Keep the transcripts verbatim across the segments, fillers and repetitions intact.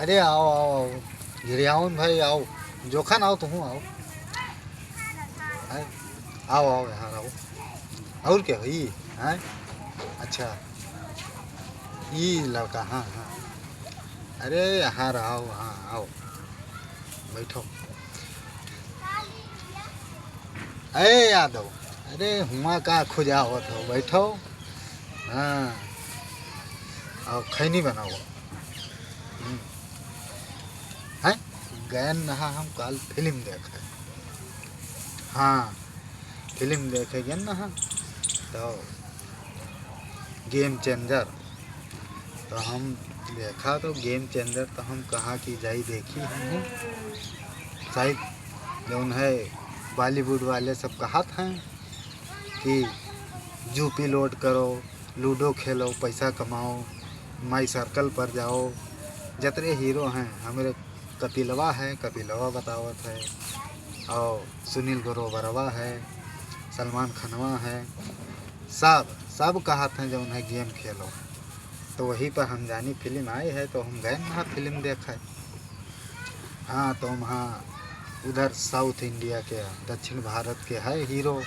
अरे आओ, आओ, आओ। गिरियावन भाई आओ। जोखन आओ, तुहूँ आओ। हैं? आओ, आओ, यहाँ आओ। और क्या भाई? हैं? अच्छा। ई लड़का, हाँ, हाँ। अरे यहाँ रहो, हाँ, आओ। बैठो। अरे यादव, अरे हुआँ का खुजावत हो, बैठो। हाँ, और खैनी बनाओ। हम्म। हैं? गयन नहा हम काल फिल्म देखे। हाँ, फिल्म देखे गयन नहा, तो गेम चेंजर। तो हम देखा तो गेम चेंजर, तो हम कहा कि जाई देखी हमहूँ। शायद जौन है बॉलीवुड वाले सब कहत हैं कि जूपी लोड करो, लूडो खेलो, पैसा कमाओ, माई सर्कल पर जाओ, जतरे हीरो हैं, हमरे कपिलवा है, कपिलवा बतावत है, और सुनील ग्रोवरवा है, सलमान खनवा है, सब, सब कहत हैं जौन है गेम खेलो। तो वही पर हम जानी फिल्म आई है, तो हम गए वहाँ फिल्म देखे। हाँ, तो वहाँ उधर साउथ इंडिया के, दक्षिण भारत के है हीरो,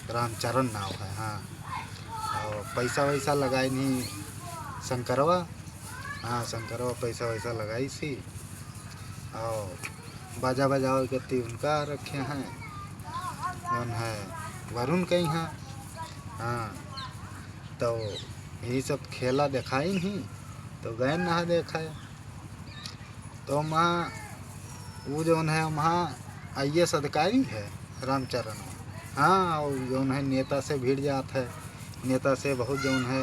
रामचरण नाव है। हाँ, और पैसा वैसा लगाई नहीं शंकरवा। हाँ, शंकरवा पैसा वैसा लगाई सी, और बाजा बजावे के ती उनका रखे हैं, जौन है वरुण कहीं हैं। हाँ, तो यही सब खेला देखाई नहीं, तो गए नहा देखाए। तो वहाँ वो जौन है, वहाँ आई ए एस अधिकारी है रामचरण। हाँ, और जौन है नेता से भिड़ जात है, नेता से बहुत जौन है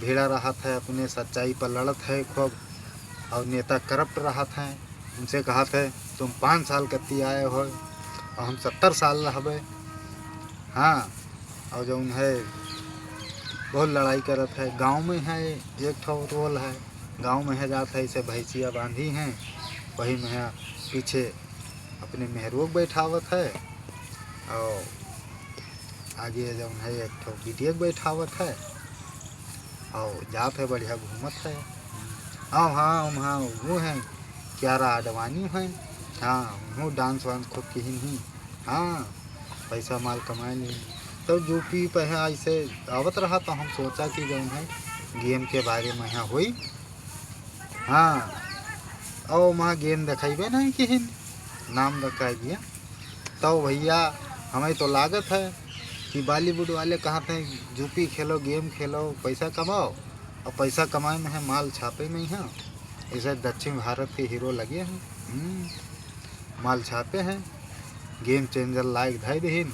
भिड़ा रहत है, अपने सच्चाई पर लड़त है खूब, और नेता करप्ट रहत हैं। उनसे कहत है, तुम पाँच साल कत्ती आए हो और हम सत्तर साल रहबे। हाँ, और जौन है बहुत लड़ाई करत है। गाँव में है, एक ठो रोल है, गाँव में है जात है, इसे भैंसिया बांधी हैं, वही में है पीछे अपने मेहरुओ के बैठावत है, और आगे जौन है एक ठो बिटिया के बैठावत है, और जात है बढ़िया घूमत है। हाँ, हाँ, हाँ, वो हैं, कियारा आडवाणी हैं। हाँ, वो डांस वांस खूब किहिन ही। हाँ, पैसा माल कमाए ली। तो जूपी पे है, ऐसे आवत रहा, तो हम सोचा कि जौन है गेम के बारे में यहाँ होई। हाँ, और वहाँ गेम देखाइबे नहीं किहिन, नाम रखा गया। तो भैया, हमें तो लागत है कि बॉलीवुड वाले कहत हैं, जूपी खेलो, गेम खेलो, पैसा कमाओ, और पैसा कमाए में है, माल छापे में ही है। इसे दक्षिण भारत के हीरो लगे हैं, हम्म, माल छापे हैं, गेम चेंजर लायक धै दहिन।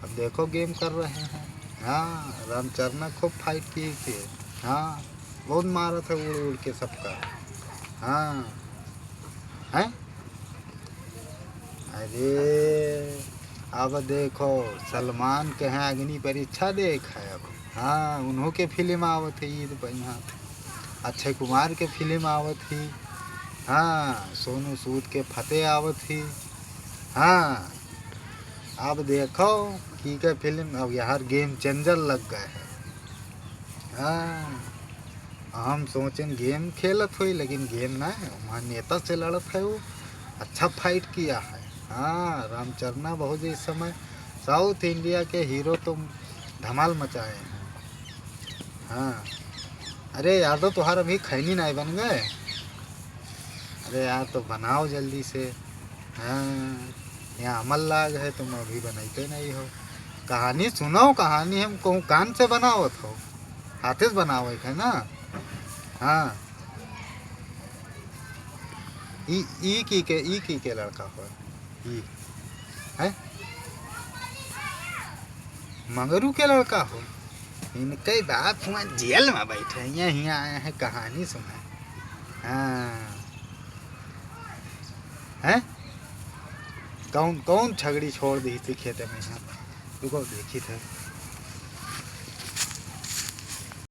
अब देखो, गेम कर रहे हैं। हाँ, रामचरना खूब फाइट की थी। हाँ, बहुत मारत है उड़ उड़ के सबका। हाँ, हैं? अरे, अब देखो, सलमान के हैं अग्नि परीक्षा देख है अब। हाँ, उन्हों के फिल्म आवत है ईद पर यहाँ। अक्षय कुमार के फिल्म आवत ही। हाँ, सोनू सूद के फतेह आवत ही। हाँ, अब देखो की के फिल्म, अब यार गेम चेंजर लग गए है। हाँ, हम सोचेन गेम खेलत होई, लेकिन गेम ना है, वहाँ नेता से लड़त है वो, अच्छा फाइट किया है। हाँ, रामचरना बहुत इस समय साउथ इंडिया के हीरो तो धमाल मचाए हैं। हाँ, अरे यादव, तोहार अभी खैनी नाई बन गए? अरे यार, तो बनाओ जल्दी से। हाँ, यहाँ अमल लाग है, तुम अभी बनैते नहीं हो। कहानी सुनाओ, कहानी हम कहूँ कान से बनावत हो, हाथे से बनावे है ना। हाँ, ई, ई की के, ई की के लड़का हो, ई है मंगरू के लड़का हो। इनके बाप हुआ जेल में बैठे, यहाँ, यहाँ आए हैं कहानी सुनाए। हाँ, हैं? कौन, कौन छगड़ी छोड़ दी थी खेते में? यहाँ रुको, देखी थे।